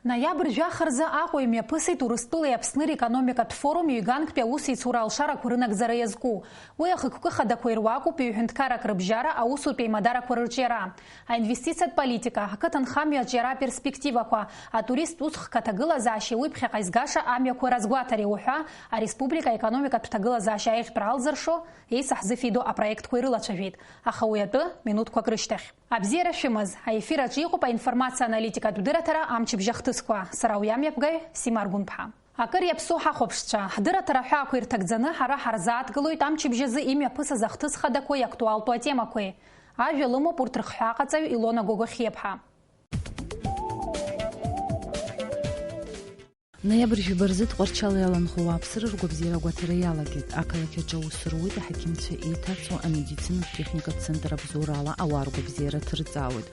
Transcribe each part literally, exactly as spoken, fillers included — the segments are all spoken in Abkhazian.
Ноиабр жәаха рзы Аҟәа имҩаԥысит Урыстәылеи Аԥсныри економикатә форум ҩганктәи аусеицура алшарақәа рынагӡара иазку. Уи ахықәкы хадақәа ируакуп ҩ-ҳәынҭқаррак рыбжьара аусутә еимадарақәа рырҿиара, аинвестициатә политика, ақыҭанхамҩа аҿиара аперспективақәа, атуристтә усхк аҭагылазаашьеи уи ԥхьаҟа изгаша амҩақәа разгәаҭареи уҳәа ареспублика аекономикатә ҭагылазаашьа аиӷьтәра алзыршо, еисаҳзыфидо апроектқәа ирылацәажәеит, аха уи атәы минуҭқәак рышьҭахь. Абзиара шәымаз, аефир аҿы иҟоуп аинформациа аналитикатә дырраҭара амчыбжь ахҭысқәа, сара уи амҩаԥгаҩ Сима Аргәынԥҳа. Акыр иаԥсоу ҳахәаԥшцәа, ҳдырраҭара аҳәаақәа ирҭагӡаны ҳара ҳарзааҭгылоит амчыбжь азы имҩаԥысыз ахҭыс хадақәеи актуалтәу атемақәеи. Ажәа лымоуп урҭ рыхҳәааҟаҵаҩ Илона Гогохиаԥҳа. Ноиабр жәаба рзы Тҟәарчал иаланхо ауааԥсыра ргәабзиара агәаҭара иалагеит. Ақалақь аҿы аус руеит аҳақьымцәа еиҭарҵуа амедицинатә техникатә центр абзоурала ауаа ргәабзиара ҭырҵаауеит.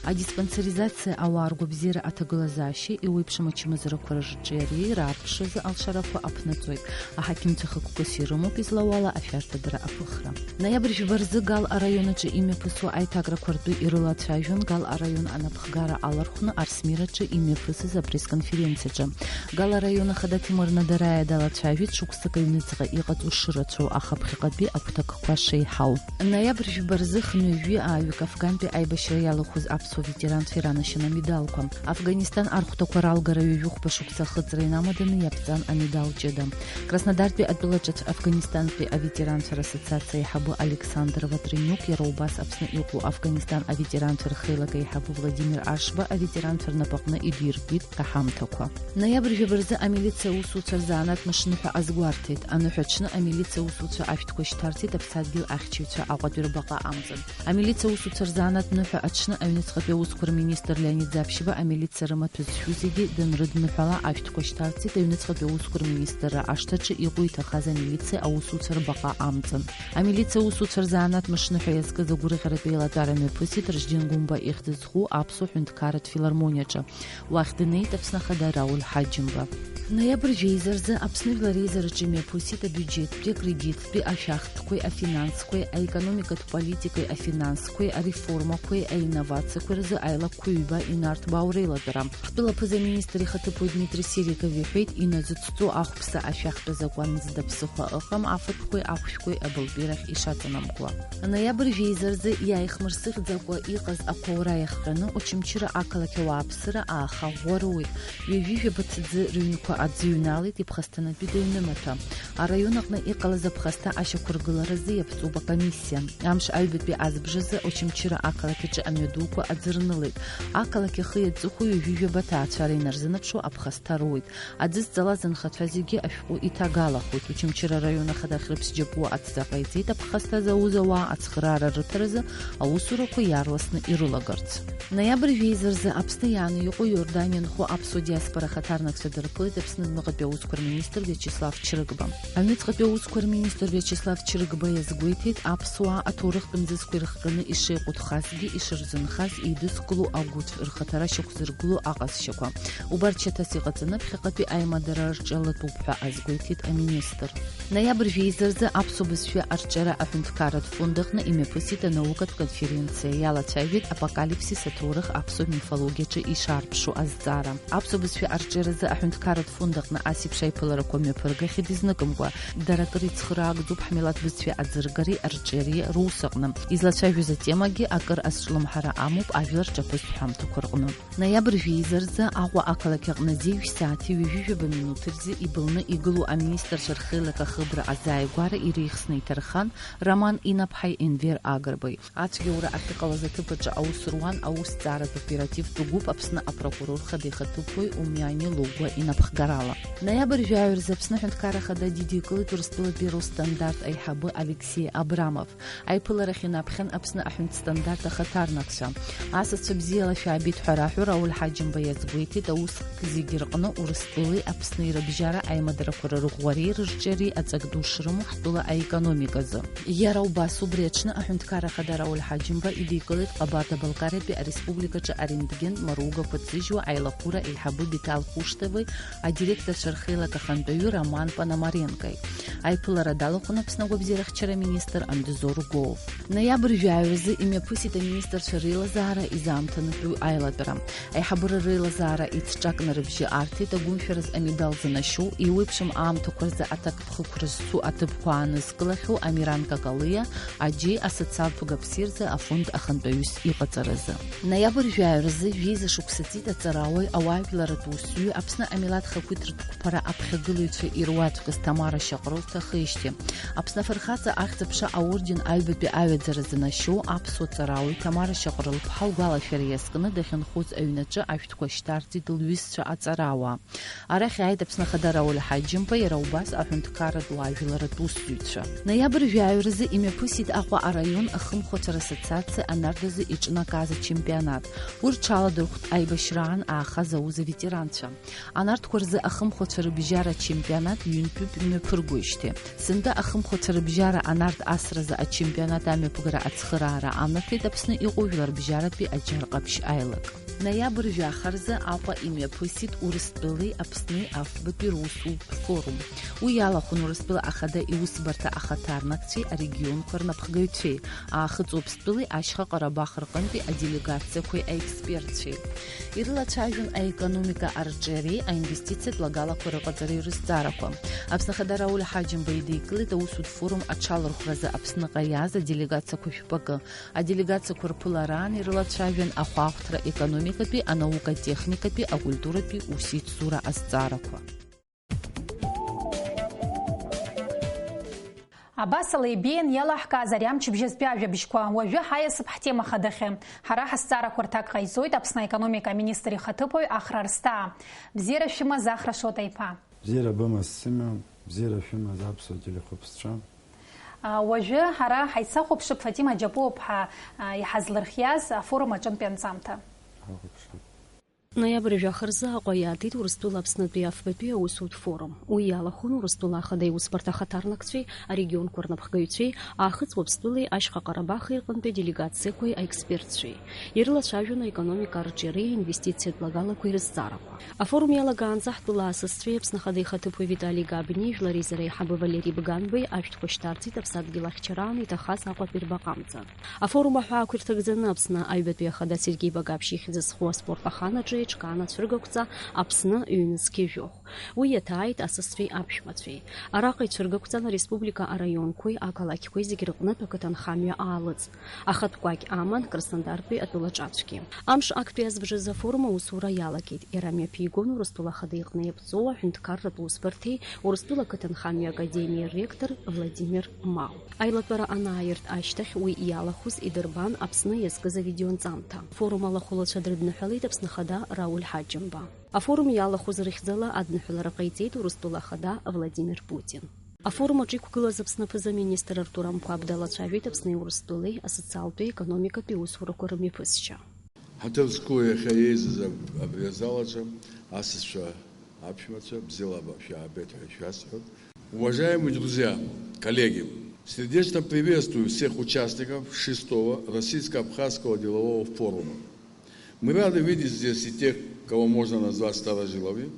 Адиспансеризациа ауаа ргәабзиара аҭагылазаашьеи еиуеиԥшым ачымазарақәа рырҿиареи раарԥшразы алшарақәа аԥнаҵоит. Аҳақьымцәа хықәкыс ирымоуп излауала ашәарҭадара аԥыхра. Ноиабр жәаба рзы Гал араион аҿы имҩаԥысуа аиҭакрақәа ртәы ирылацәажәон Гал араион анапхгара алархәны Арсмир аҿы имҩаԥысыз апресс-конференциаҿы. Гал араион ахада Ҭемыр Надараиа далацәажәеит шықәсык аҩныҵҟа иҟаҵоу шырацәоу, аха ԥхьаҟатәи агәҭакқәа шеиҳау. Ноиабр жәаба рзы хынҩажәи ааҩык Афгантәи аибашьра иалахәыз аԥсуа ветеранцәа иранашьан амедалқәа. Афганистан архәҭақәа ралгара ҩажәи хәба шықәса ахыҵра инамаданы иаԥҵан амедал ҷыда. Краснодартәи атәылаҿацә Афганистантәи аветеранцәа рассоциациа аиҳабы Александр Ватренюк, иара убас Аԥсны иҟоу Афганистан аветеранцәа рхеилак аиҳабы Владимир Ашба аветеранцәа рнапаҟны идиркит аҳамҭақәа. Ноиабр жәаба рзы амилициа аусуцәа рзанааҭ мышныҳәа азгәарҭеит. Аныҳәа аҽны амилициа аусуцәа ашәҭқәа шьҭарҵеит аԥсадгьыл ахьчаҩцәа Аҟәатәи рбаҟа амҵан. Амилициа аусуцәа рзанааҭ ныҳәа аҽны аҩныҵҟатәи аусқәа рминистр Леонид Заԥшьба амилициа рымаҭәа зшәу зегьы данрыдныҳәала ашәҭқәа шьҭарҵеит аҩныҵҟатәи аусқәа рминистрра ашҭаҿы иҟоу иҭахаз амилициа аусуцәа рбаҟа амҵан. Амилициа аусуцәа рзанааҭ мышныҳәа иазкыз агәырӷьаратә еилатәара мҩаԥысит Рыжден Гәымба ихьӡ зху аԥсуа ҳәынҭқарратә филармониаҿы. Уахь днеит Аԥсны Ахада Рауль Ҳаџьымба. Ноиабр жәеиза рзы Аԥсны жәлар реизараҿы имҩаԥысит абиуџьеттәи, акредиттәи, ашәахтәқәеи, афинансқәеи, аекономикатә политикеи, афинансқәеи, ареформақәеи, аинновациақәеи рзы аилакқәа ҩба инарҭбаау реилатәара. Ҳтәыла аԥыза-министр ихаҭыԥуаҩ Дмитри Сериков иҳәеит, иназыцҵо ахәԥса ашәахтә азакәан зда ԥсыхәа ыҟам афатәқәеи ахәшәқәеи абылтәирахь ишаҵанамгуа. Ноиабр жәеиза рзы иааихмырсыӷьӡакәа иҟаз ақәаура иахҟьаны Очамчыра ақалақь ауааԥсыра ааха ӷәӷәа руит. Ҩажәи жәаба ҭӡы рыҩнқәа аӡы ҩналеит иԥхасҭанатәи аҩнымаҭәа. Араион аҟны иҟалаз аԥхасҭа ашьақәыргыларазы иаԥҵоуп акомиссиа. Амш аҩбатәи азбжазы Очамчыра ақалақь аҿы амҩадуқәа аӡы рнылеит. Ақалақь ахи аҵыхәеи ҩажәи жәаба ҭаацәара инарзынаԥшуа аԥхасҭа руит. Аӡы зҵалаз анхацәа зегьы ашәҟәы иҭагалахоит. Очамчыра араион ахадахь рыԥсџьапуа адҵа ҟаиҵеит аԥхасҭа зауз ауаа ацхыраара рыҭаразы аусурақәа иаарласны ирылагарц. Ноиабр жәеиза рзы Аԥсны иааны иҟоу Иорданиа нхо аԥсуа диаспора ахаҭарнакцәа дырԥылеит Аԥсны адәныҟатәи аусқәа рминистр Виачеслав Чрыгба. Аҩныҵҟатәи аусқәа рминистр Виачеслав Чрыгба иазгәеиҭеит, аԥсуаа аҭоурыхтә мзызқәа ирыхҟьаны ишеиҟәыҭхазгьы, ишырзынхазгьы еидызкыло агәыцә, рхаҭара шьақәзыргыло аҟазшьақәа. Убарҭ шьаҭас иҟаҵаны ԥхьаҟатәи аимадара рҿиалатәуп ҳәа азгәеиҭеит аминистр. Ноиабр жәеиза рзы аԥсуа бызшәа арҿиара аҳәынҭқарратә фонд аҟны имҩаԥысит анаукатә конференциа, иалацәажәеит апокалипсис аҭоурых аԥсуа мифологиаҿы ишаарԥшу азҵаара. Аԥсуа бызшәа арҿиаразы аҳәынҭқарратә фонд аҟны ас еиԥш аиԥыларақәа мҩаԥыргахьеит изныкымкәа. Дара акыр ицхыраагӡоуп ҳмилаҭ бызшәа аӡыргареи арҿиареи рус аҟны. Излацәажәоз атемагьы акыр азҿлымҳара амоуп ажәлар рҿаԥызтә ҳәамҭақәа рҟны. Ноиабр жәеиза рзы Аҟәа ақалақь аҟны зеижә сааҭи ҩажәи жәаба минуҭи рзы ибылны игылоу аминистрцәа рхеилак ахыбра азааигәара иреихсны иҭархан Роман Инаԥҳаи Енвер Агрбеи. Ацәгьоура ахьыҟалаз аҭыԥ аҿы аус руан аусҭҵааратә оперативтә гәыԥ Аԥсны апрокурор хада ихаҭыԥуаҩ Умиани Логәуа инапхгарала. Ноиабр жәаҩа рзы Аԥсны Аҳәынҭқарра Ахада дидикылеит Урыстәылатәи Росстандарт аиҳабы Алексеи Абрамов. Аиԥыларахь инаԥхьан Аԥсны аҳәынҭстандарт ахаҭарнакцәа. Асасцәа бзиала шәаабеит ҳәа раҳәо Рауль Ҳаџьымба иазгәеиҭеит, аусхк зегьы рҟны Урыстәылеи Аԥсни рыбжьара аимадарақәа рырӷәӷәареи рырҿиареи аҵак ду шрымоу ҳтәыла аекономиказы. Иара убас убри аҽны Аҳәынҭқарра Ахада Рауль Ҳаџьымба идикылеит Ҟабарда-Балкариатәи ареспубликаҿы арентген маругақәа ҭзыжьуа аилахәыра аиҳабы Беҭал Хәышҭавеи директорцәа рхеилак ахантәаҩы Роман Пономаренкои. Аиԥылара далахәын Аԥсны агәабзиарахьчара министр Андзор Гов. Ноиабр жәаҩа рзы имҩаԥысит аминистрцәа реилазаара изаамҭанытәу аилатәара. Аиҳабыра реилазаара еицҿакны рыбжьы арҭеит агәымшәараз амедал занашьоу, еиуеиԥшым аамҭақәа рзы аҭакԥхықәра зцу аҭыԥқәа аанызкылахьоу Амиран Какалиа, аџьеи асоциалтә гаԥсеи рзы афонд ахантәаҩыс иҟаҵаразы. Ноиабр жәаҩа рзы жәеиза шықәса ҵит аҵарауаҩ, ауаажәларратә усзуҩы, Аԥсны амилаҭ хақәиҭратә қәԥара аԥхьагылаҩцәа ируаӡәкыз Ҭамара Шьаҟрыл дҭахеижьҭеи. Аԥсны афырхаҵа ахьӡ-аԥша аорден аҩбатәи аҩаӡара занашьоу аԥсуа ҵарауаҩ Ҭамара Шьаҟрыл-ԥҳа лгәалашәара иазкны дахьынхоз аҩнаҿы ашәҭқәа шьҭарҵеит лҩызцәа аҵарауаа. Арахь иааит Аԥсны Ахада Рауль Ҳаџьымба, иара убас аҳәынҭқарратә уаажәларратә усзуҩцәа. Ноиабр жәаҩа рзы имҩаԥысит Аҟәа араион ахымхәацәа рассоциациа анардазы иҿнакааз ачемпионат. Уи рҽаладырхәт аибашьраан аахаз аус аветеранцәа. Анарҭқәа рзы ахымхәацәа рыбжьара ачемпионат ҩынтәтәуп имҩаԥыргоижьҭеи. Сынтәа ахымхәацәа рыбжьара анарҭ асразы ачемпионат амҩаԥгара ацхыраара анаҭеит Аԥсны иҟоу жәларбжьаратәи аџьар ҟаԥшь аилак. Ноиабр жәаха рзы Аҟәа имҩаԥысит Урыстәылеи Аԥсни афбатәи русутә форум. Уи иалахәын Урыстәыла Ахада иусбарҭа ахаҭарнакцәеи арегионқәа рнапхгаҩцәеи, Аахыҵ Уаԥстәылеи Ашьха Ҟарабах рҟынтәи аделегациақәеи аекспертцәеи. Ирылацәажәон аекономика арҿиареи аинвестициатә лагалақәа рыҟаҵареи рызҵаарақәа. Аԥсны Ахада Рауль Ҳаџьымба идикылеит аусутә форум аҽалархәразы Аԥсныҟа иааз аделегациақәа шәпакы. Аделегациақәа рԥылараан ирылацәажәан ахәаахәҭра, економикатәи, анаукатә-техникатәи, акультуратәи усеицура азҵаарақәа. Абасала ибеиан иалаҳкааз ари амчыбжьазтәи ажәабжьқәа. Уажәы ҳаиасып ҳтема хадахьы. Ҳара ҳазҵаарақәа рҭак ҟаиҵоит Аԥсны аекономика аминистр ихаҭыԥуаҩ Ахра Арсҭаа. Бзиара шәымаз, Ахра Шоҭа-иԥа. Бзиара бымаз, Сымҩа, бзиара шәымаз, аԥсуа телехәаԥсцәа. А, уажәы ҳара ҳаицахәаԥшып Фатима Џьапуаԥҳа, а, иҳазлырхиаз афорум аҿынтәи анҵамҭа. Ҳахәаԥшып. Ноиабр жәаха рзы Аҟәа иаатит Урыстәыла Аԥснытәи афбатәи аусутә форум. Уи иалахәын Урыстәыла Ахада иусбарҭа ахаҭарнакцәеи арегионқәа рнапхгаҩцәеи, Аахыҵ Уаԥстәылеи Ашьха Ҟарабахи рҟынтәи аделегациақәеи аекспертцәеи. Ирылацәажәон аекономика арҿиареи аинвестициатә лагалақәеи рызҵаарақәа. Афорум иалагаанӡа ҳтәыла асасцәеи Аԥсны Ахада ихаҭыԥуаҩ Витали Габниеи жәлари иареи ҳабы Валери Бганбеи ашәҭқәа шьҭарҵеит аԥсадгьыл ахьчараан иҭахаз Аҟәатәи рбаҟа амца. Афорум аҳәаақәа ирҭагӡаны Аԥсны аҩбатәи ахада Сергеи Багаԥшь ихьӡ зху аспорт аханаҿы еиҿкаан ацәыргақәҵа Аԥсны ҩнызқьи жәохә. Уи иаҭааит асасцәеи аԥшәмацәеи. Араҟа ицәыргақәҵан ареспублика араионқәеи ақалақьқәеи зегь рыҟнытә ақыҭанхамҩа аалыҵ. Ахатә кәакь аман Краснодартәи атәылаҿацәгьы. Амш актәи азбжазы афорум аусура иалагеит. Иара мҩаԥигон Урыстәыла Ахада иҟны иаԥҵоу аҳәынҭқарратә усбарҭеи Урыстәыла ақыҭанхамҩа академиеи рректор Владимир Мау. Аилатәара анааирт ашьҭахь уи иалахәыз идырбан Аԥсны иазкыз авидеонҵамҭа. Форум алахәылацәа дрыдныҳәалеит Аԥсны Ахада Рауль Ҳаџьымба. Афорум иалахәыз рыхьӡала адныҳәалара ҟаиҵеит Урыстәыла Ахада Владимир Путин. Афорум аҿы иқәгылаз Аԥсны аԥыза-министр Артур Амқәаб далацәажәеит Аԥсни Урыстәылеи асоциалтәи економикатәи усурақәа рымҩаԥысшьа. Ҳаҭыр зқәу иахьа еизаз аб-, абри азал аҿы асасцәа, аԥшәмацәа, бзиала шәаабеит ҳәа ишәасҳәап. Уважаемые друзья, коллеги, сердечно приветствую всех участников шестого Российско-Абхазского делового форума. Мы рады видеть здесь и тех, кого можно назвать старожилами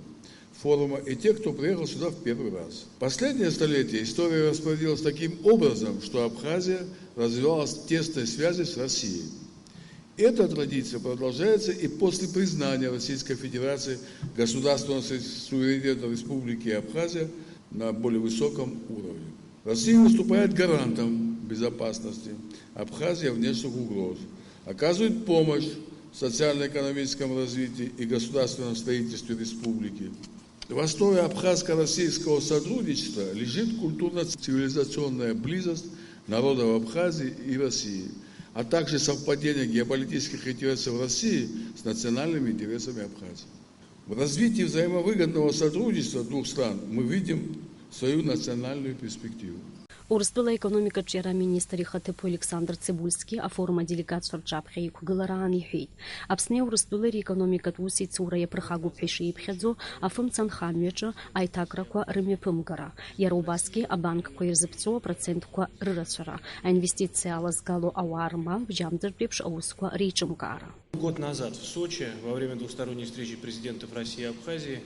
форума, и тех, кто приехал сюда в первый раз. Последнее столетие история распорядилась таким образом, что Абхазия развивалась в тесной связи с Россией. Эта традиция продолжается и после признания Российской Федерации государственного су-, суверенитета Республики Абхазия на более высоком уровне. Россия выступает гарантом безопасности Абхазии от внешних угроз, оказывает помощь в социально-экономическом развитии и государственном строительстве республики. В основе абхазско-российского сотрудничества лежит культурно-цивилизационная близость народов Абхазии и России, а также совпадение геополитических интересов России с национальными интересами Абхазии. В развитии взаимовыгодного сотрудничества двух стран мы видим свою национальную перспективу. Урыстәыла аекономикатә ҿиара аминистр ихаҭыԥуаҩ Александр Цыбульски афорум аделегатцәа рҿаԥхьа иқәгылараан иҳәеит, Аԥсни Урыстәылеи рекономикатә усеицура иаԥырхагоуп ҳәа ишиԥхьаӡо афымца анхамҩаҿы аиҭакрақәа рымҩаԥымгара, иара убасгьы абанкқәа ирзыԥҵәо апроцентқәа рырацәара, аинвестициа алазгало ауаа рмал бжьамӡыртә еиԥш аусқәа реиҿымкаара. Год назад в Сочи во время двусторонней встречи президентов России и Абхазии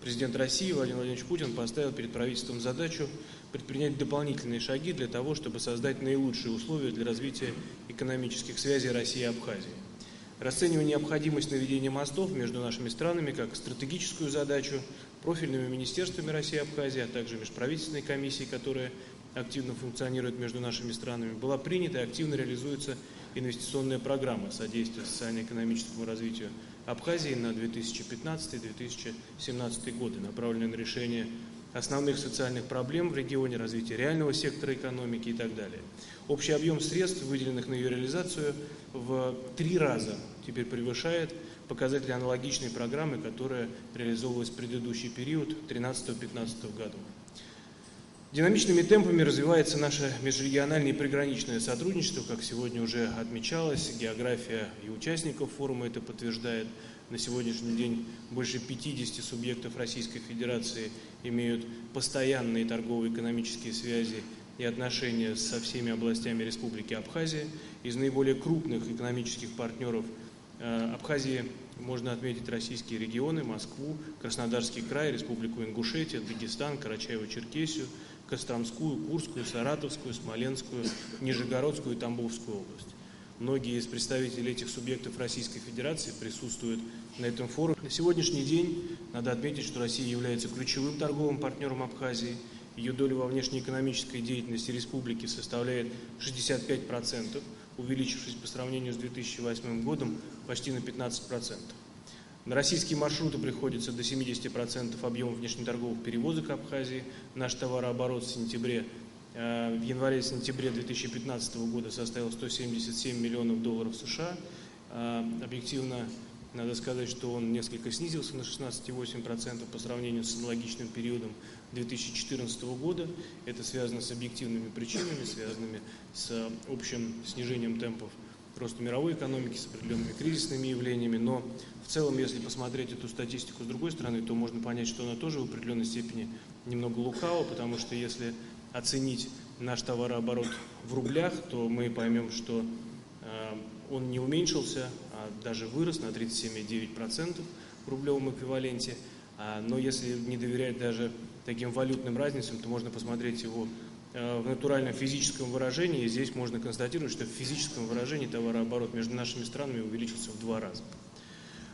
Президент России Владимир Владимирович Путин поставил перед правительством задачу предпринять дополнительные шаги для того, чтобы создать наилучшие условия для развития экономических связей России и Абхазии. Расценивая необходимость наведения мостов между нашими странами как стратегическую задачу, профильными министерствами России и Абхазии, а также межправительственной комиссией, которая активно функционирует между нашими странами, была принята и активно реализуется инвестиционная программа содействия социально-экономическому развитию Абхазии на две тысячи пятнадцатый — две тысячи семнадцатый годы, направленная на решение основных социальных проблем в регионе, развитие реального сектора экономики и так далее. Общий объем средств, выделенных на её реализацию, в три раза теперь превышает показатели аналогичной программы, которая реализовывалась в предыдущий период, тринадцатого-пятнадцатого году. Динамичными темпами развивается наше межрегиональное и приграничное сотрудничество, как сегодня уже отмечалось, география и участников форума это подтверждает. На сегодняшний день больше пятидесяти субъектов Российской Федерации имеют постоянные торгово-экономические связи и отношения со всеми областями Республики Абхазия. Из наиболее крупных экономических партнёров, э, Абхазии можно отметить российские регионы: Москву, Краснодарский край, Республику Ингушетия, Дагестан, Карачаево-Черкесию, Костромскую, Курскую, Саратовскую, Смоленскую, Нижегородскую и Тамбовскую область. Многие из представителей этих субъектов Российской Федерации присутствуют на этом форуме. На сегодняшний день надо отметить, что Россия является ключевым торговым партнёром Абхазии. Её доля во внешнеэкономической деятельности республики составляет шестьдесят пять процентов, увеличившись по сравнению с две тысячи восьмым годом почти на пятнадцать процентов. На российские маршруты приходится до семидесяти процентов объёма внешнеторговых перевозок Абхазии. Наш товарооборот в сентябре, э, в январе-сентябре две тысячи пятнадцатого года составил сто семьдесят семь миллионов долларов С Ш А. Э, объективно, надо сказать, что он несколько снизился на шестнадцать и восемь процентов по сравнению с аналогичным периодом две тысячи четырнадцатого года. Это связано с объективными причинами, связанными с общим снижением темпов роста мировой экономики, с определёнными кризисными явлениями. Но в целом, если посмотреть эту статистику с другой стороны, то можно понять, что она тоже в определённой степени немного лукава, потому что если оценить наш товарооборот в рублях, то мы поймём, что, э, он не уменьшился, а даже вырос на тридцать семь и девять процентов в рублёвом эквиваленте. А, но если не доверять даже таким валютным разницам, то можно посмотреть его, э, в натуральном физическом выражении. И здесь можно констатировать, что в физическом выражении товарооборот между нашими странами увеличился в два раза.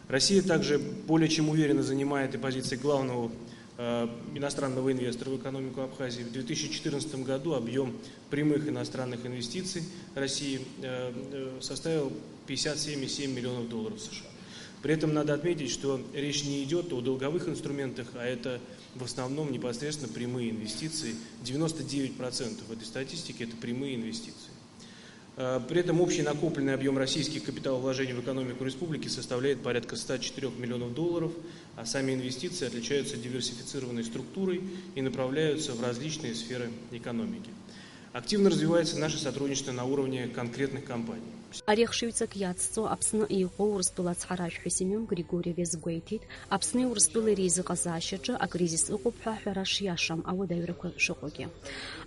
Россия также более чем уверенно занимает и позиции главного, э, иностранного инвестора в экономику Абхазии. В две тысячи четырнадцатом году объём прямых иностранных инвестиций России, э, э, составил пятьдесят семь и семь миллионов долларов С Ш А. При этом надо отметить, что речь не идёт о долговых инструментах, а это в основном непосредственно прямые инвестиции. Девяносто девять процентов этой статистики — это прямые инвестиции. Э, при этом общий накопленный объём российских капиталовложений в экономику республики составляет порядка ста четырёх миллионов долларов, а сами инвестиции отличаются диверсифицированной структурой и направляются в различные сферы экономики. Активно развивается наше сотрудничество на уровне конкретных компаний. Ари ахшыҩҵак иацҵо Аԥсны иҟоу Урыстәыла ацҳаражәҳәаҩ Семион Григорьев иазгәеиҭеит, Аԥсни Урыстәылеи реизыҟазаашьаҿы акризис ыҟоуп ҳәа аҳәара шиашам ауадаҩрақәа шыҟоугьы.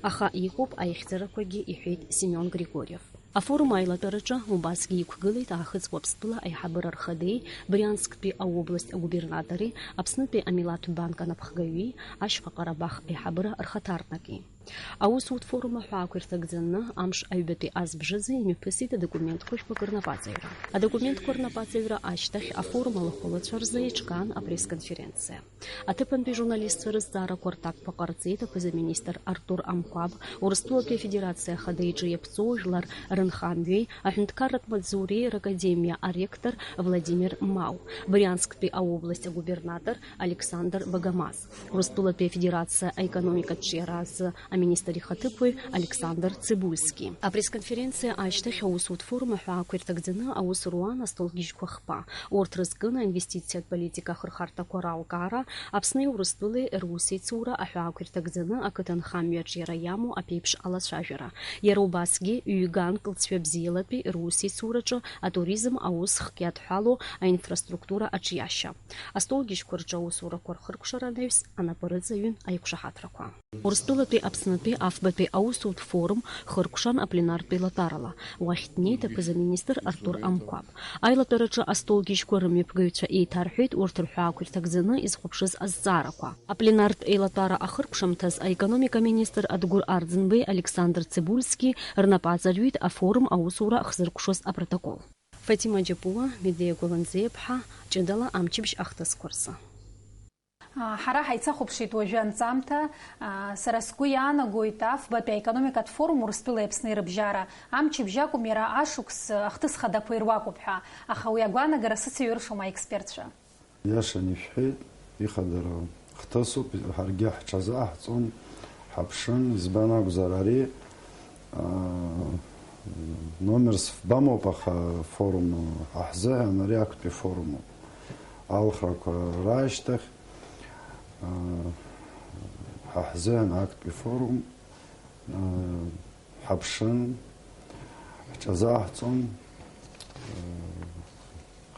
Аха иҟоуп аихьӡарақәагьы, иҳәеит Семион Григорьев. Афорум аилатәараҿы убасгьы иқәгылеит Аахыҵ Уаԥстәыла аиҳабыра рхадеи, Бриансктәи аобласт агубернатори, Аԥснытәи амилаҭтә банк анапхгаҩи, Ашьха Ҟарабах аиҳабыра рхаҭарнаки. Аусутә форум аҳәаақәа ирҭагӡаны амш аҩбатәи азбжазы имҩаԥысит адокументқәа жәпакы рнапаҵаҩра. Адокументқәа рнапаҵаҩра ашьҭахь афорум алахәылацәа рзы еиҿкаан апресс-конференциа. Аҭыԥантәи журналистцәа рызҵаарақәа рҭакқәа ҟарҵеит аԥыза-министр Артур Амқәаб, Урыстәылатәи Афедерациа Ахада иҿы иаԥҵоу жәлар рынхамҩеи аҳәынҭқарратә маҵзуреи ракадемиа аректор Владимир Мау, Бриансктәи аобласть агубернатор Александр Багамаз, Урыстәылатәи Афедерациа аекономикатә ҿиара азы аминистр ихаҭыԥуаҩ Александр Цыбульски. Апресс-конференциа ашьҭахь аусутә форум аҳәаақәа ирҭагӡаны аус руан астолгьежьқәа хԥа. Урҭ рызкын аинвестициатә политика ахырхарҭақәа ралкаара, Аԥсни Урыстәылеи русеицура аҳәаақәа ирҭагӡаны ақыҭанхамҩа аҿиара иамоу аԥеиԥш алацәажәара. Иара убасгьы ҩганк лҵшәа бзиалатәи русеицураҿы атуризм аус хкы иадҳәало аинфраструктура аҿиашьа. Астолгьежьқәа рҿы аусурақәа рхыркәшара анаҩс анапы рыҵаҩын аиқәшаҳаҭрақәа. Урыстәылатәи Аԥснытәи афбатәи аусутә форум хыркәшан апленартә еилатәарала. Уахь днеит аԥыза-министр Артур Амқәаб. Аилатәараҿы астолгьежьқәа рымҩаԥгаҩцәа еиҭарҳәеит урҭ рҳәаақәа ирҭагӡаны изхәаԥшыз азҵаарақәа. Апленартә еилатәара ахыркәшамҭаз аекономика министр Адгәыр Арӡынбеи Александр Цибульски рнапы аҵарҩит афорум аусура ахзыркәшоз апротокол. Фатима Џьапуа, Медеиа Гәаланӡиаԥҳа, ҷыдала амчыбжь ахҭысқәа рзы. Ҳара ҳаицахәаԥшит уажәы анҵамҭа. Сара сгәы иаанагоит, афбатәи аекономикатә форум Урыстәылеи Аԥсни рыбжьара амчыбжь акәым, иара ашықәс ахҭыс хадақәа ируакуп ҳәа, аха уи агәаанагара сыцеиҩыршом аекспертцәа. Иашан ишәҳәеит, ихадара хҭысуп, ҳаргьы ҳҽазаҳҵон, ҳаԥшын, избан акәзар ари, аа, номерс фбамоуп, аха форум ҳаҳзыҳәан ари актәи форумуп. Алхрақәа раашьҭахь, аа, ҳаҳзыҳәан актәи форум, аа, ҳаԥшын, ҳҽазаҳҵон, аа,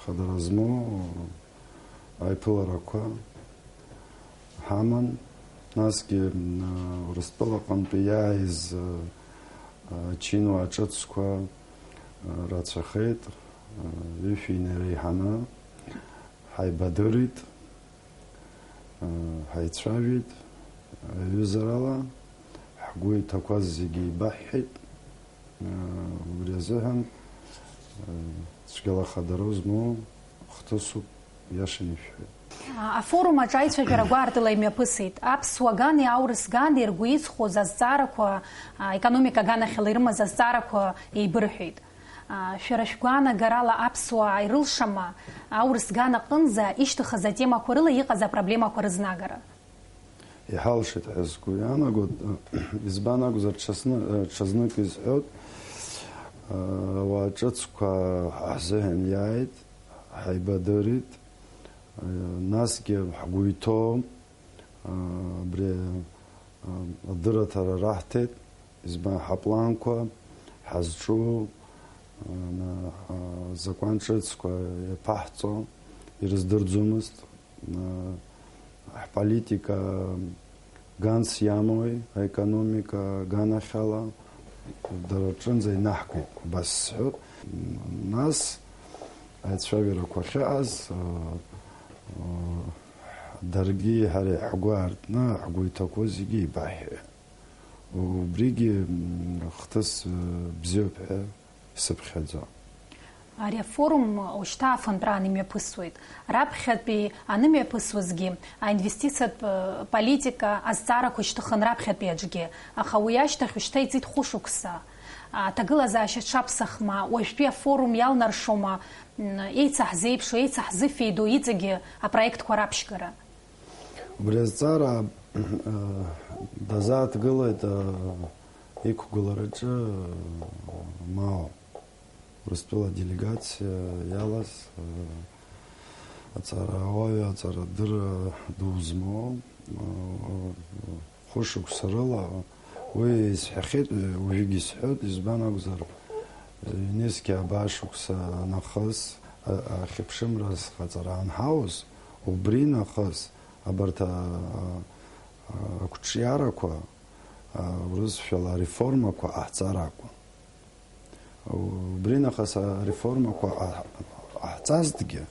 хадара змоу аиԥыларақәа ҳаман. Насгьы, м, Урыстәылаҟынтәи иааиз, ы, ы, чинуаа ҿыцқәа, ы, рацәахеит, ы, ҩышәи инареиҳаны ҳаибадырит, ы, ҳаицәажәеит, аҩызарала ҳгәы иҭақәаз зегьы еибаҳҳәеит. Убри азыҳәан, цәгьала хадара змоу хҭысуп, иашан ишәҳәеит. Афорум аҿы аицәажәара гәаартыла имҩаԥысит. Аԥсуа гани аурыс гани ргәы иҵхоз азҵаарақәа, аекономика аганахьала ирымаз азҵаарақәа еибырҳәеит. Шәара шәгәаанагарала аԥсуаа ирылшама аурыс ган аҟынӡа ишьҭыхыз атемақәа рыла иҟаз апроблемақәа рызнагара? Иҳалшеит ҳәа сгәы иаанагоит, избан акәзар, ҽазны-, ҽазнык изҳәоит, ауаа ҿыцқәа ҳзыҳәан иааит, ҳаибадырит, насгьы ҳгәы иҭоу, абри, адырраҭара раҳҭеит, избан ҳапланқәа, ҳазҿу, ана, ҳазакәан ҿыцқәа иаԥаҳҵо ирыздырӡомызт. Ҳполитика ганс иамои, аекономика аганахьала, дара рҿынӡа инаҳгеит, убас сҳәоит. Нас аицәажәарақәа ахьыҟаз, даргьы ҳареи ҳгәы аартны, ҳгәы иҭақәоу зегьы еибаҳҳәеит. Убригьы, м, хҭыс, э, бзиоуп ҳәа исыԥхьаӡо. Ари афорум ушьҭа афынтәраан имҩаԥысуеит. Раԥхьатәи анымҩаԥысуазгьы, аинвестициатә, э, политика азҵаарақәа шьҭыхын раԥхьатәи аҿгьы, аха уи ашьҭахь ушьҭа иҵит хәышықәса. Аҭагылазаашьа дшаԥсахма, уажәтәи афорум иалнаршома, м, еицаҳзеиԥшу, еицаҳзыфеидоу иҵегьы апроектқәа раԥшьгара? Убри азҵаара, э, дазааҭгылеит, э, иқәгылараҿы, э, Мао, Урыстәыла аделегациа иалаз, э, аҵарауаҩы, аҵарадырра ду змоу, э, хәышықәса рыла уи исҳәахьеит, уажәыгь исҳәоит, избан акәзар, ЮНЕСКО абаа шықәса нахыс, а-, ахьыԥшымра азхаҵара анҳауз, убри нахыс абарҭ, а, а, ақәҿиарақәа, а, урысшәала ареформақәа ҟаҳҵар акәын. Убри нахыс ареформақәа ҟа-, ҟаҳҵазҭгьы,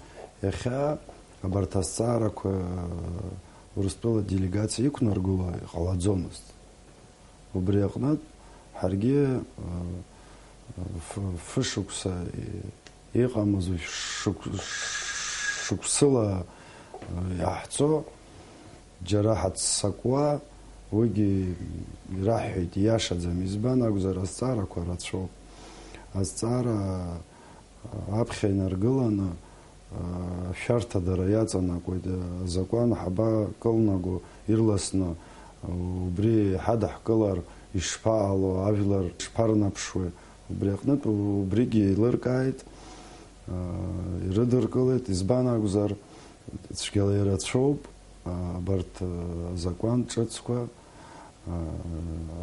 иахьа абарҭ азҵаарақәа Урыстәыла делегациа иқәнаргыло иҟалаӡомызт. Убри аҟнытә, ҳаргьы, э, ф-, фышықәса и-, иҟамыз шықә-, шықәсыла, э, иаҳҵо, џьара ҳаццакуа, уигьы ираҳҳәеит, ииашаӡам. Избан акәзар, азҵаарақәа рацәоуп. Азҵаара аԥхьа инаргыланы, ашәарҭадара иаҵанакуеит, азакәан ҳабакылнаго ирласны, убри ҳадаҳкылар ишԥаҟало, ажәлар шԥарнаԥшуеи, убри аҟнытә убригьы еилыркааит, ирыдыркылеит, избан акәзар, цәгьала ирацәоуп абарҭ азакәан ҿыцқәа,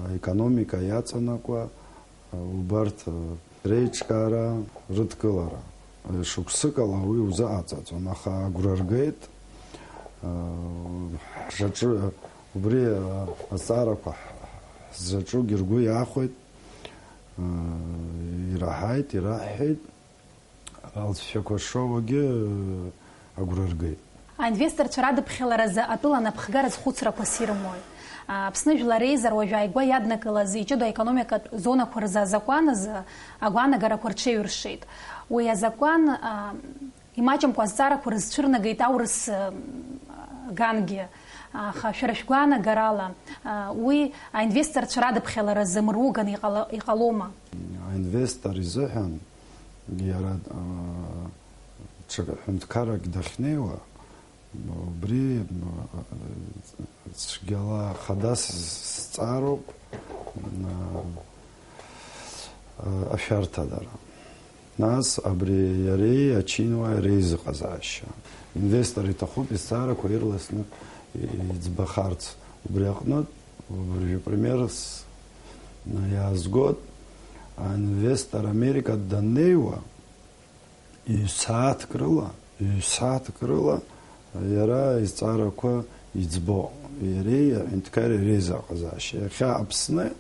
аекономика иаҵанакуа, убарҭ реиҿкаара, рыдкылара. Шықәсыкала уи узыҟаҵаӡом, аха агәра ргеит, ҳшаҿы, убри азҵаарақәа Ҳзаҿугьы ргәы иахәеит, ираҳаит, ираҳҳәеит, алҵшәақәа шоуагьы агәра ргеит. Аинвесторцәа радыԥхьаларазы атәыла анапхгара зхәыцрақәа сирымои? Аԥсны Жәлар Реизара уажә ааигәа иаднакылаз иҷыдоу аекономикатә зонақәа рзы азакәан азы агәаанагарақәа рҽеиҩыршеит. Уи азакәан, а, имаҷымкәа азҵаарақәа рызцәырнагеит аурыс, а, гангьы. Аха шәара шәгәаанагарала, а, уи аинвесторцәа радыԥхьаларазы мыруган иҟала-, иҟалома? Аинвестор изыҳәан иара, а, ҽа ҳәынҭқаррак дахьнеиуа, убри, а, цәгьала хадас зҵаароуп, а, а, ашәарҭадара. Нас абри иареи ачинуааи реизыҟазаашьа. Инвестор иҭахуп изҵаарақәа ирласны иӡбахарц. Убри аҟнытә, уажәы примерс иаазгоит, аинвестор Америка даннеиуа, ҩ-сааҭк рыла, ҩ-сааҭк рыла иара изҵаарақәа иӡбо, иареи аҳәынҭқарреи реизыҟазаашьа. Иахьа Аԥсны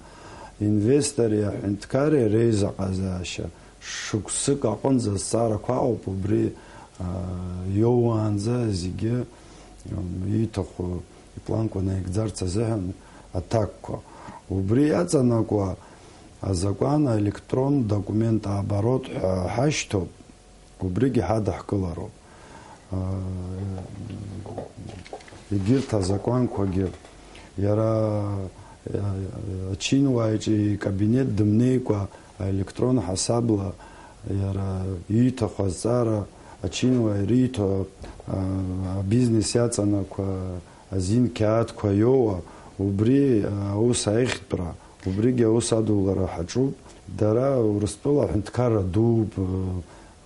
инвестори аҳәынҭқарреи реизыҟазаашьа шықәсык аҟынӡа азҵаарақәа ыҟоуп, убри, а, иоуаанӡа зегьы, м, ииҭаху ипланқәа наигӡарц азыҳәан аҭакқәа. Убри иаҵанакуа азакәан аелектрон документ оборот ҳәа ҳашьҭоуп. Убригьы ҳадаҳкылароуп. Егьырҭ азакәанқәагьы, иара, ачинуааиҿы икабинет дымнеикәа, аелектрон ҳасабла иара ииҭаху азҵаара, ачинуаа ириҭо, абизнес иаҵанакуа азин қьаадқәа иоуа, убри аус аихтәра, убригьы аус адулара ҳаҿуп. Дара Урыстәыла аҳәынҭқарра дууп,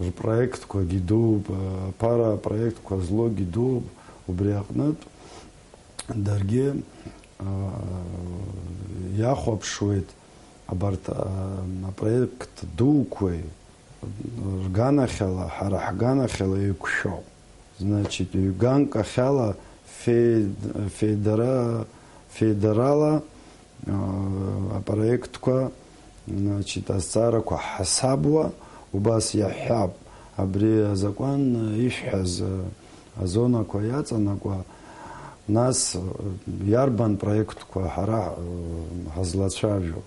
рпроектқәагьы дууп, аԥара апроектқәа злоугьы дууп, убри аҟнытә даргьы, а, иахәаԥшуеит абарҭ, а, апроект дуқәеи рганахьала, ҳара ҳганахьала еиқәшәо. Значит, ҩганк ахьала фе-, федера-, федерала, а, апроектқәа, значит, азҵаарақәа ҳасабуа, убас иаҳҳәап, абри азакәан ишәҳәаз, а, азонақәа иаҵанакуа, нас, а, иарбан проектқәа ҳара, а, ҳазлацәажәо?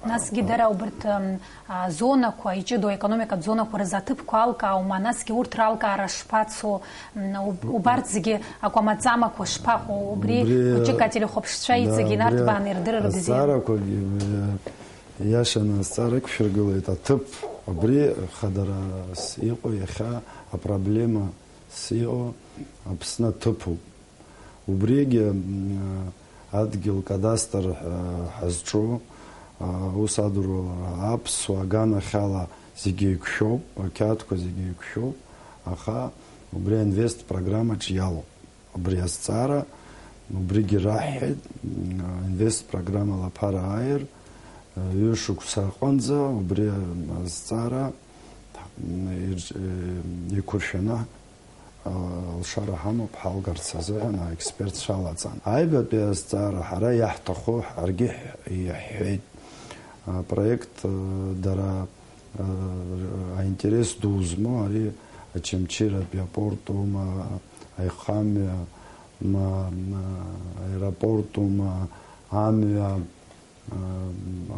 Насгьы дара убарҭ, м, а, зонақәа, иҷыдоу аекономикатә зонақәа рзы аҭыԥқәа алкааума, насгьы урҭ ралкаара шԥацо, м, уб-, убарҭ зегьы акәамаҵамақәа шԥаҟоу, убри убри, хәыҷык ателехәаԥшцәа да, иҵегь убри инарҭбааны ирдырыр бзиан. Азҵаарақәагьы, э, иашаны азҵаара ықәшәыргылеит аҭыԥ, абри хадарас иҟоу иахьа апроблемас иҟоу Аԥсны аҭыԥуп. Убригьы, м, адгьыл кадастр, а, ҳазҿу, а, аус адуралара аԥсуа аганахьала зегьы еиқәшәоуп, ақьаадқәа зегьы еиқәшәоуп, аха убри аинвест программаҿ иалоуп. Убри азҵаара, убригьы раҳҳәеит, м, аинвест программала аԥара ааир, а, ҩышықәса аҟынӡа убри азҵаара, м, ирҿ-, э, еиқәыршәаны алшара ҳамоуп ҳалгарц азыҳәан аекспертцәа алаҵан. Аҩбатәи азҵаара ҳара иаҳҭаху ҳаргьы иаҳҳәеит. Апроект, э, дара, э, аинтерес ду змоу ари Очамчыратәи апорт аума, аихамҩа, ма, ма, аеропорт аума, амҩа,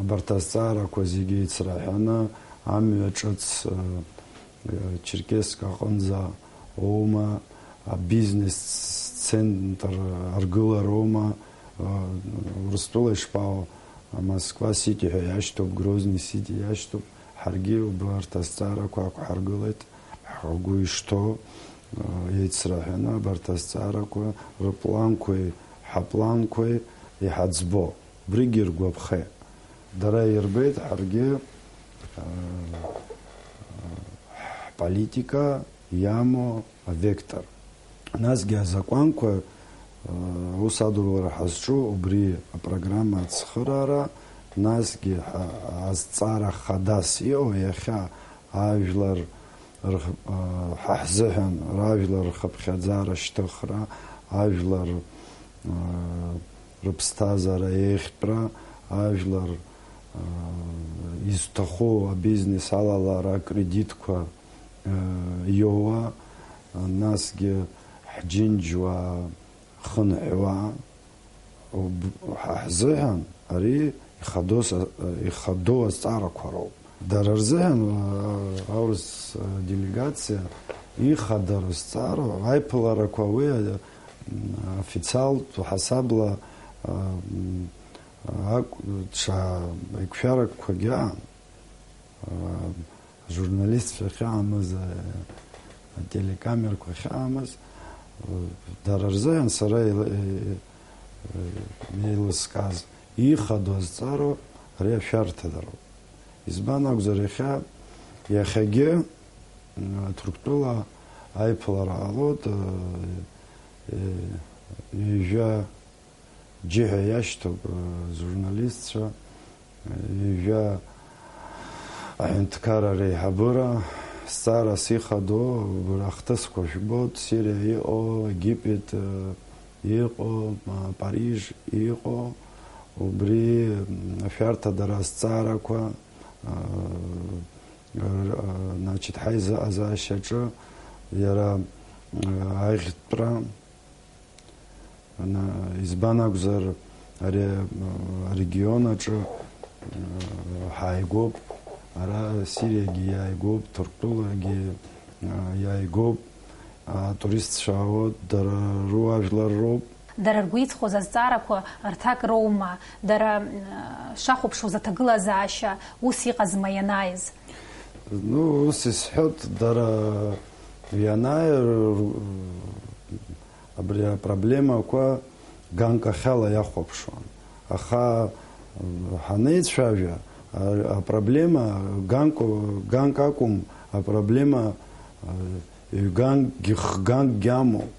Абарҭ азҵаарақәа зегьы еицраҳәаны, амҩа ҿыц, Черкесск аҟынӡа аума, абизнес центр аргылароума, Урыстәыла ишԥаҟоу, Москва Сити ҳәа иашьҭоуп, Грозный Сити иашьҭоуп, ҳаргьы убарҭ азҵаарақәа ақәҳаргылеит, ҳгәы ишҭоу, еицраҳәаны абарҭ азҵаарақәа рыпланқәеи ҳапланқәеи иҳаӡбо. Убригьы иргәаԥхеит. Дара ирбеит ҳаргьы, аа, ҳполитика иамоу авектор. Насгьы азакәанқәа, аа, аус адулара ҳазҿу убри апрограмма ацхыраара, насгьы ҳа-, азҵаара хадас иҟоу иахьа ажәлар рх-, аа, ҳа ҳзыҳәан ражәлар рхыԥхьаӡара шьҭыхра, ажәлар, аа, рыԥсҭазаара еиӷьтәра, Ажәлар, аа, изҭаху абизнес алалара акредитқәа, аа, иоуа, насгьы ҳџьынџьуаа хынҳәуа, уб-, ҳа ҳзыҳәан ари ихадоу са-, ихадоу азҵаарақәа роуп. Дара рзыҳәан, аа, аурыс, аа, делегациа ихадара зҵаара, аиԥыларақәа уи, аа, официалтә ҳасабла, аа, м, акә-, ҽа еиқәшәарақәагьы аан, аа, журналистцәа ахьаамыз, аа, ателекамерақәа ахьаамыз, дара рзыҳәан сара еила-, е-, е-, еилыскааз ихадоу азҵаара ари ашәарҭадароуп. Избан акәзар, иахьа, иахьагьы, м, Ҭырқәтәыла аиԥылара ҟалоит, э, э, ҩажәа џьыҳәа иашьҭоуп, э, зжурналистцәа, э, ҩажәа аҳәынҭқарра реиҳабыра, зҵаарас ихадоу, убра ахҭысқәа жәбоит, Сириа иҟоу, Египет, э, иҟоу, а, Париж иҟоу, убри, м, ашәарҭадара азҵаарақәа, а, р-, а, значит, ҳаизыҟазаашьаҿы иара, а, аӷьтәра, ана-, избан акәзар, ари, а, арегион аҿы, а, ҳааигәоуп, ара Сириагьы иааигәоуп, Ҭырқәтәылагьы, а, иааигәоуп. Атуристцәа аауеит, дара руаажәлар роуп. Дара ргәы иҵхоз азҵаарақәа рҭак роума, дара, м, шахәаԥшуаз аҭагылазаашьа ус иҟазма ианааиз? Ну, ус исҳәоит, дара ианааи, р-, р-, абри апроблемақәа ганкахьала иахәаԥшуан. Аха, м, ҳанеицәажәа, а-, апроблема ганк-, ганк акәым, апроблема, а, ҩганкгьы хганкгьы амоуп.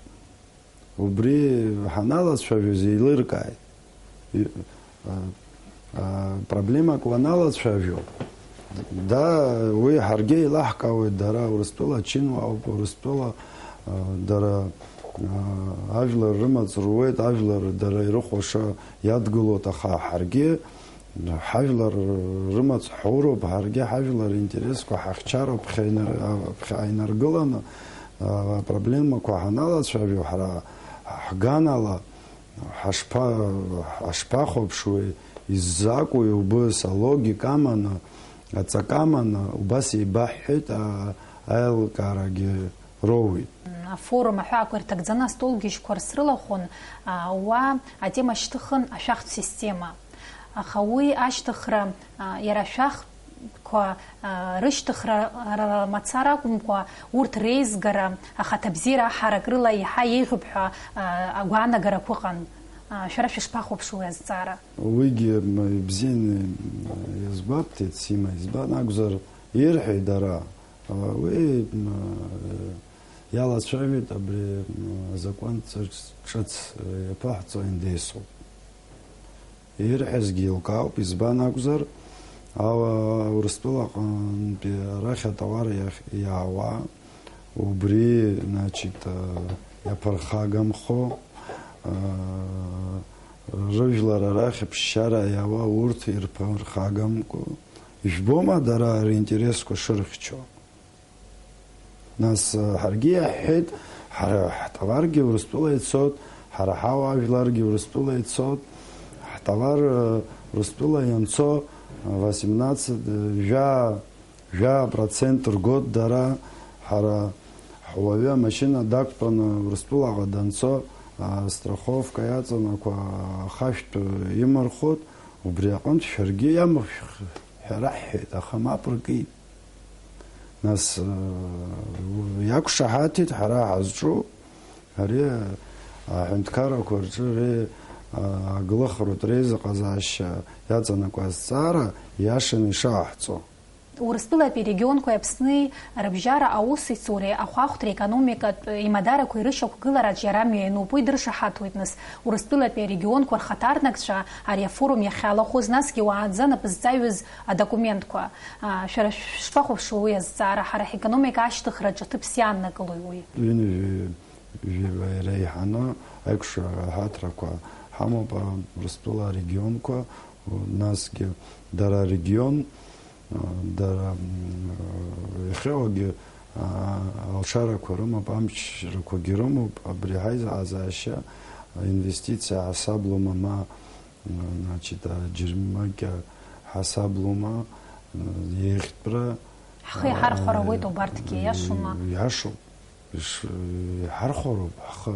Убри ҳаналацәажәоз еилыркааит. И-, а, а, проблемак уаналацәажәо, да, уи ҳаргьы еилаҳкаауеит, дара Урыстәыла ачынуаауп, Урыстәыла, а, дара, а, ажәлар рымаҵ руеит, ажәлар дара ирыхәаша иадгылоит, аха ҳаргьы ҳажәлар рымаҵ ҳауроуп, ҳаргьы ҳажәлар интересқәа ҳахьчароуп, ԥхьа инар-, а, ԥхьа инаргыланы, а, апроблемақәа ҳаналацәажәо, ҳара ҳганала ҳашԥа-, ҳашԥахәаԥшуеи, иззакәу убыс алогика аманы, аҵак аманы, убас еибаҳҳәеит, а, аилкаарагьы роуеит. Афорум аҳәаақәа ирҭагӡаны астолгьежьқәа рсрылахәын, а, уа атема шьҭыхын ашәахтә система. Аха уи ашьҭыхра, а, иара ашәахтәқәа, а, рышьҭыхра ра-, мацара акәымкәа, урҭ реизгара, ахаҭабзиара аҳарак рыла еиҳа еиӷьуп ҳәа, а, агәаанагарақәа ыҟан. А, шәара шәышԥахәаԥшуеи уи азҵаара? Уигьы, м, ибзианы, м, иазгәабҭеит Сима, избан акәзар, ирҳәеит дара, а, уи, м, иалацәажәеит абри, м, азакәан ҵыц-, ҿыц, э, иаԥыҳҵо индесуп. Ирҳәазгьы еилкаауп, избан акәзар, ала Урыстәылаҟынтәи арахь атауар иахь иаауа, убри, значит, э, иаԥырхагамхо, э, рыжәлар арахь ԥсшьара иауа урҭ ирԥырхагамкәа, ижәбома дара ринтересқәа шырхьчо? Нас, э, ҳаргьы иаҳҳәеит, ҳара ҳтоваргьы Урыстәыла ицоит, ҳара ҳауаажәларгьы Урыстәыла ицоит, ҳтовар, э, Урыстәыла ианцо, э, восемнадцать, э, жәаа, жәаа процент ргоит дара, ҳара ҳуаҩы амашьына дақәтәаны Урыстәылаҟа данцо, астраховка иаҵанакуа ахашәтә имырхәоит, убри аҟынтә шәаргьы иамышәх ҳәа раҳҳәеит, аха мап ркит. Нас, э, иақәшаҳаҭит ҳара ҳазҿу, ари аҳәынҭқаррақәа рҿы ре-, а, аглыхратә реизыҟазаашьа иаҵанакуа азҵаара иашаны ишаҳҵо. Урыстәылатәи арегионқәеи Аԥсни рыбжьара аусеицуреи ахәаахәҭреи аекономикатә имадарақәеи рышьақәгылараҿ иара мҩа иануп, уи дыршаҳаҭуеит, нас, Урыстәылатәи арегионқәа рхаҭарнакцәа ари афорум иахьалахәыз, насгьы уаанӡа напызҵаҩыз адокументқәа. А, шәара шәышԥахәаԥшуа уи азҵаара, ҳара ҳекономика ашьҭыхраҿы аҭыԥс иааннакылои уи? Ҩынҩажәи жәаба иреиҳаны аиқәшаҳаҭрақәа ҳамоуп, а, Урыстәыла арегионқәа, Насгьы дара арегион, а, дара, м, иахьауагьы, а, алшарақәа рымоуп, амчрақәагьы рымоуп, абри ҳаиза-, азаашьа, а, инвестициа ҳасаблома, ма, м, значит, а, џьармыкьа ҳасаблома, м, еиӷьтәра, ҳхы иҳархәар а, ауеит убарҭгьы, иашоума? Иашоуп. Иш-, иҳархәароуп ҳхы,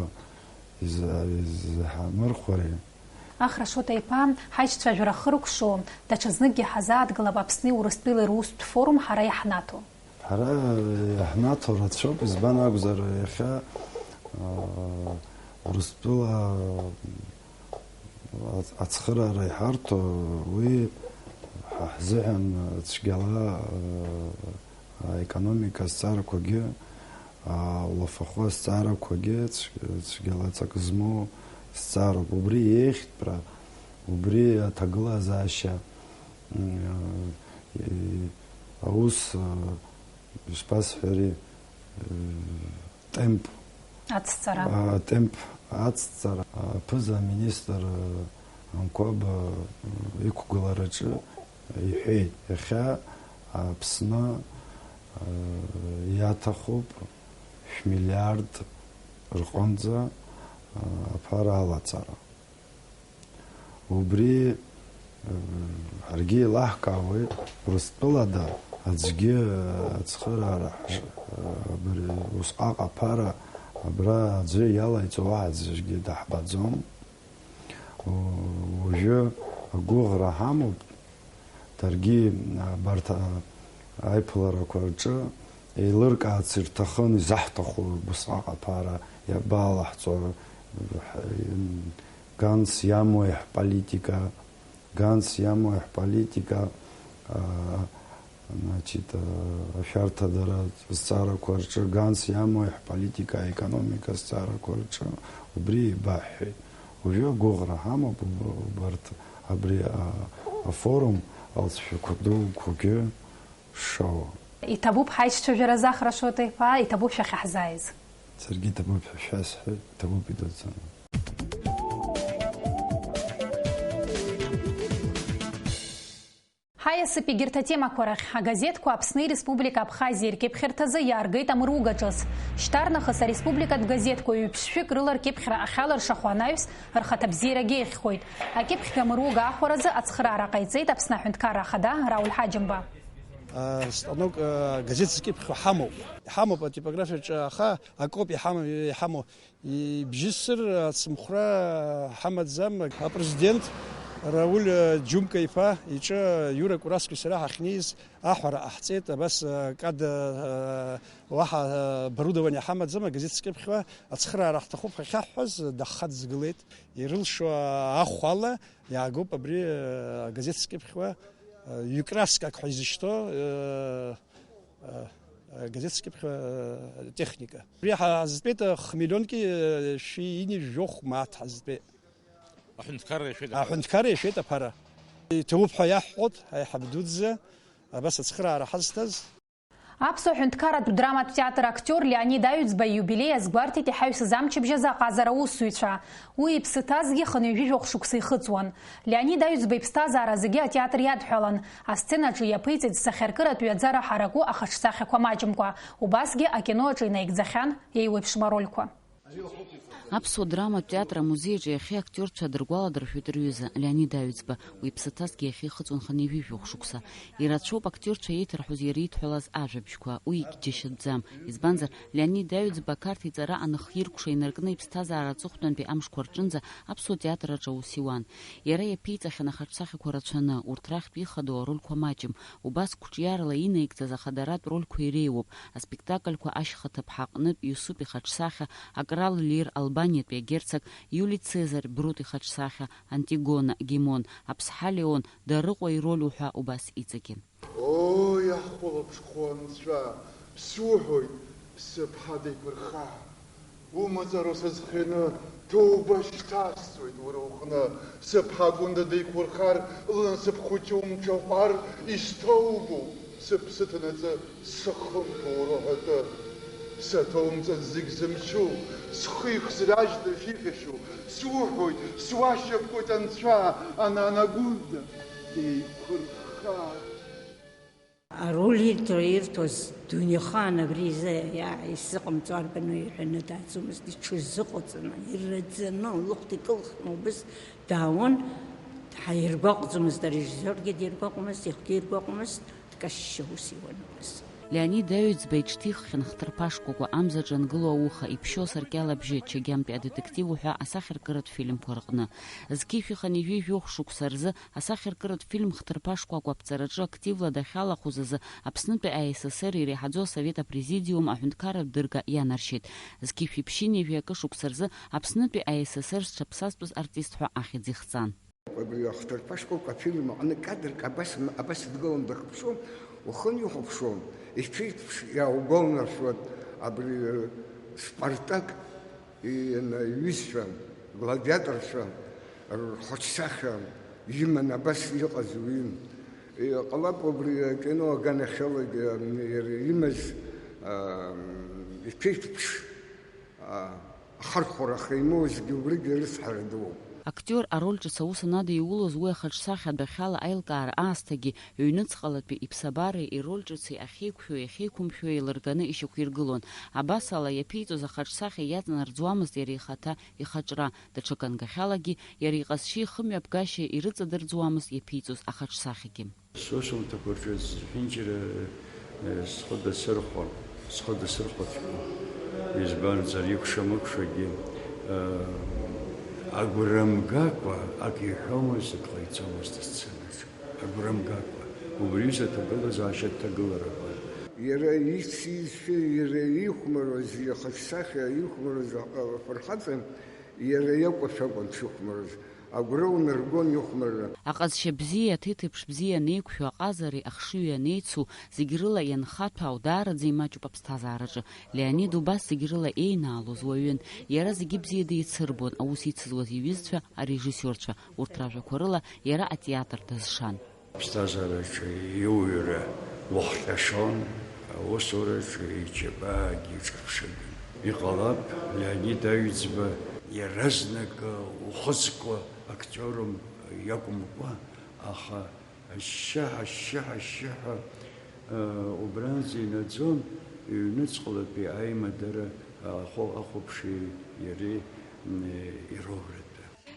иза-, изаҳмырхәари? Ахра Шоҭа-иԥа, ҳаишьцәажәара хыркәшо, даҽазныкгьы ҳазааҭгылап Аԥсни Урыстәылеи русутә форум ҳара иаҳнаҭо. Ҳара иаҳнаҭо рацәоуп, избан акәзар, иахьа, аа, Урыстәыла ац-, ацхыраара иҳарҭо, уи ҳа ҳзыҳәан цәгьала, аа, аекономика азҵаарақәагьы, аа, улафахәы азҵаарақәагьы цә-, цәгьала ҵак змоу зҵаароуп. Убри еиӷьтәра, убри аҭагылазаашьа, м, и-, аус, а, ишԥасҳәари, э, темп. Ацҵара. А, темп ацҵара. Аԥыза-министр, э, Анқәаба, э, иқәгылараҿы иҳәеит, иахьа Аԥсны, э, иаҭахуп шә-миллиард рҟынӡа, э, аԥара алаҵара. Убри, э, ҳаргьы еилаҳкаауеит, Урыстәылада аӡәгьы, э, ацхыраара ҳш-, э, абри усҟак аԥара абра аӡәы иалаиҵо уаҳа аӡәгьы даҳбаӡом. У-, уажәы агәыӷра ҳамоуп, даргьы, а, абарҭ, а, аиԥыларақәа рҿы еилыркаарц ирҭахын, изаҳҭаху убысҟак аԥара иабалаҳҵо, ҳ-, ганс иамои ҳполитика, ганс иамои ҳполитика, а, значит, а, ашәарҭадара зҵаарақәа рҿы, ганс иамои ҳполитика, аекономика зҵаарақәа рҿы, убри еибаҳҳәеит. Уажәы агәыӷра ҳамоуп уб-, убарҭ абри, а, афорум алҵшәақәа дуқәагьы шоу. Иҭабуп ҳаишьцәажәара, Захра Шоҭа-иԥа, иҭабуп шәахьаҳзааиз. Саргьы иҭабуп ҳәа шәасҳәеит, иҭабуп идуӡӡаны. Ҳаиасып егьырҭ атемақәа рахь. Агазеҭқәа Аԥсни Республика Абхазиеи ркьыԥхьырҭазы иааргеит амыруга ҿыц. Шьҭарнахыс ареспубликатә газеҭқәа ҩ-ԥшьҩык рыла ркьыԥхьра ахьалыршахо анаҩс, рхаҭабзиарагьы еиӷьхоит. Акьыԥхьтә амыруга аахәаразы ацхыраара ҟаиҵеит Аԥсны аҳәынҭқарра ахада Рауль Ҳаџьымба. А, станок, а, газеҭ зкьыԥхьуа ҳамоуп. Иҳамоуп атипографиаҿы, аха акоп иҳамам, иҳамоу. Ибжьысыр ацымхәра ҳамаӡам. Апрезидент Рауль, а, Џьумка-иԥа иҿы Иура Курасқьи сара ҳахьнеиз аҳәара ҟаҳҵеит, абас, а, када, а, уаҳа, а, оборудование ҳамаӡам, агазеҭ зкьыԥхьуа ацхыраара ҳҭахуп ҳахьаҳҳәаз, даххаҵгылеит. Ирылшо ахә ала иаагоуп абри, а, агазеҭ зкьыԥхьуа, а, ҩ-краск ак ҳәа изышьҭоу, а, а, а, газеҭ зкьыԥхьуа, а, техника. Абри ҳазтәеит, а, хмиллионки, а, шәи ини жәохә мааҭ ҳазтәеит. Аҳәынҭқарра иашәеит аԥара. Аҳәынҭқарра иашәеит аԥара. Иҭабуп ҳәа иаҳҳәоит, аиҳаб дуӡӡа, абас ацхыраара ҳазҭаз. Аԥсуа ҳәынҭқарратә драматә театр актиор Леонид Аҩӡба ииубилеи азгәарҭеит иҳаҩсыз амчыбжь азы аҟазара аусзуҩцәа. Уи иԥсы ҭазгьы хынҩажәи жәохә шықәса ихыҵуан. Леонид Аҩӡба иԥсҭазаара зегьы атеатр иадҳәалан, асценаҿы иаԥиҵеит зсахьаркыратә ҩаӡара ҳараку ахаҿсахьақәа маҷымкәа, убасгьы акино аҿы инаигӡахьан еиуеиԥшым арольқәа. Аԥсуа драматә театр амузеи аҿы иахьа актиорцәа дыргәаладыршәоит рҩыза, Леонид Аҩӡба. Уи иԥсы ҭазгьы иахьа ихыҵуан хынҩажәи жәохә шықәса. Ирацәоуп актиорцәа еиҭарҳәоз иара идҳәалаз ажәабжьқәа, уигь џьашьатәӡам. Избанзар, Леонид Аҩӡба Қарҭ иҵара аныхиркәша инаркны иԥсҭазаара аҵыхәтәантәи амшқәа рҿынӡа аԥсуа театр аҿы аус иуан. Иара иаԥиҵахьан ахаҿсахьақәа рацәаны, урҭ рахьтә ихадоу арольқәа маҷым, убас қәҿиарала инаигӡаз ахадаратә рольқәа иреиуоуп, аспектакльқәа Ашьха ҭыԥҳа аҟнытә Иусуп ихаҿсахьа, Акрал Лир Албаниатәи агерцог, Иули Цезарь Брут ихаҿсахьа, Антигона, Гимон, Аԥсҳа Леон, Дарыҟәа ироль уҳәа убас иҵегьы. О, иаҳхәылаԥшхо Анцәа, суҳәоит, сыԥҳа деиқәырхар. Умаҵ аруса зхианы, ҭоуба шьҭасҵоит уара уҟны. Сыԥҳа Гәында деиқәырхар, лнасыԥ хәыҷы умҽаҳәар, ишьҭоубоуп, сыԥсы ҭанаҵы сыхымԥо уара уҳәатәы. Саҭоумҵан зегь зымчу, схы ихзыражьны ахьиҳәашьоу, суҳәоит, суашьапкуеит анцәа, Ананагәында, деиқәырхха. Аруль ирҭо, ирҭоз дунеихаан абри изы иа-, исзыҟамҵо арбану иҳәаны дааӡомызт, иҽырзыҟаҵаны, ирраӡаны, лыхәда икылхны убыс даауан, ҳаиргәаҟӡомызт, арежиссиоргьы диргәаҟуамызт, ихгьы иргәаҟуамызт, дкашьшьы ус иуан убыс. Леонид Аҩӡба иҽҭиххьан хҭырԥа шкәакәа, амзаҿы ангылоу ауха, иԥшьоу асаркьал абжьы, Чегьамтәи адетектив уҳәа асахьаркыратә фильмқәа рҟны. Зқьи жәшәи хынҩажәи жәохә шықәса рзы асахьаркыратә фильм хҭырԥа шкәакәа аԥҵараҿы активла дахьалахәыз азы Аԥснытәи А С С Р иреиҳаӡоу Асовет Апрезидиум аҳәынҭқарратә дырга ианаршьеит. Зқьи жәшәи ԥшьынҩажәи акы шықәса рзы Аԥснытәи А С С Р зҽаԥсазтәыз артист ҳәа ахьӡ ихҵан. Абри ахҭырԥа шкәакәа афильм аҟны кадрк абас, абас дгылан дахыԥшуан, ухы анихәаԥшуан, иҽеиԥш иааугәалнаршәуан абри, э, Спартак иҩызцәа, гладиаторцәа рхаҿсахьа иман абас иҟаз уаҩын. Иҟалап убри акино аганахьалагьы иара имаз, а, иҽеиԥш, а, ахархәара ахьимоу зегьы убригьы рыцҳара дууп. Актиор ароль ҿыц аус анадиулоз уи ахаҿсахьа адәахьала аилкаара аасҭагьы ҩнуҵҟалатәи иԥсабареи ироль ҿыци ахьеиқәшәо, иахьеиқәымшәо еилырганы ишьақәиргылон. Абасала, иаԥиҵоз ахаҿсахьа иаҵанарӡуамызт иара ихаҭа ихаҿра, даҽа кангахьалагьы иара иҟазшьеи ихымҩаԥгашьеи ирыҵадырӡуамызт иаԥиҵоз ахаҿсахьагьы. Сусумҭақәа рҿы зҳәынџьара, э, схы дасырхәон, схы дасырхәаҵәҟьон. Избанзар, икәша-мыкәшагьы, э, агәра мгакәа ак иҳәомызт, ак ҟаиҵомызт асценаҿы. Агәра мгакәа. Убри аҩыза аҭагылазаашьа дҭагыларақәан. Иара ицизшәа, иара ихәмаруаз, ихаҿсахьа ихәмаруаз, а, афырхаҵа, иара иакәашәа акәын дшыхәмаруаз. Агәра унаргон ихәмарра. Аҟазшьа бзиа, аҭыԥ еиԥш бзиа анеиқәшәо, аҟазареи ахшыҩи анеицу, зегь рыла ианхаҭәаау даараӡа имаҷуп аԥсҭазаараҿы. Леонид убас зегь рыла еинаалоз уаҩын. Иара зегьы бзиа деицырбон, аус ицызуаз иҩызцәа, арежиссиорцәа, урҭ ражәақәа рыла иара атеатр дазшан. Аԥсҭазаараҿы иуаҩра уахҟьашон, аусураҿы иџьабаагьы ҿырԥшыган. Иҟалап, Леонид Аҩӡба иаразнак ухы зкуа актиорым иакәымкәа, аха ашьшьыҳәа, ашьшьыҳәа, ашьшьыҳәа, э, убранӡа инаӡон, ҩнуҵҟалатәи аимадара, ахәы-, ахәаԥши иареи, м, ироуратәы.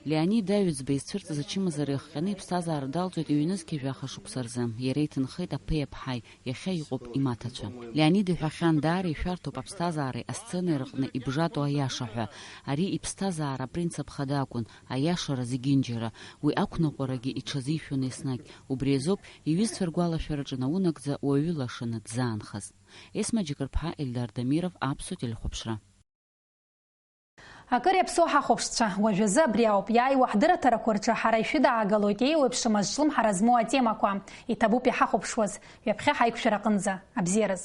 Леонид Аҩӡба изцәырҵыз ачымазара иахҟьаны иԥсҭазаара далҵуеит ҩнызқьи жәаха шықәса рзы. Иара иҭынхеит аԥеи аԥҳаи, иахьа иҟоуп имаҭацәа. Леонид иҳәахьан, даара ишәарҭоуп аԥсҭазаареи асценеи рҟны ибжатоу аиаша ҳәа. Ари иԥсҭазаара апринцип хада акәын, аиашара зегьынџьара. Уи ақәныҟәарагьы иҽазишәон еснагь. Убри азоуп иҩызцәа ргәалашәараҿы наунагӡа уаҩы лашаны дзаанхаз. Есма Џьыкырԥҳа, Ельдар Дамиров, Аԥсуа телехәаԥшра. Акыр иаԥсоу ҳахәаԥшцәа, уажәазы абри ауп, иааиуа ҳдырраҭарақәа рҿы ҳара ишәыдаагалоит еиуеиԥшым азҿлымҳара змоу атемақәа. Иҭабуп иҳахәаԥшуаз, ҩаԥхьа ҳаиқәшәара аҟынӡа, абзиараз.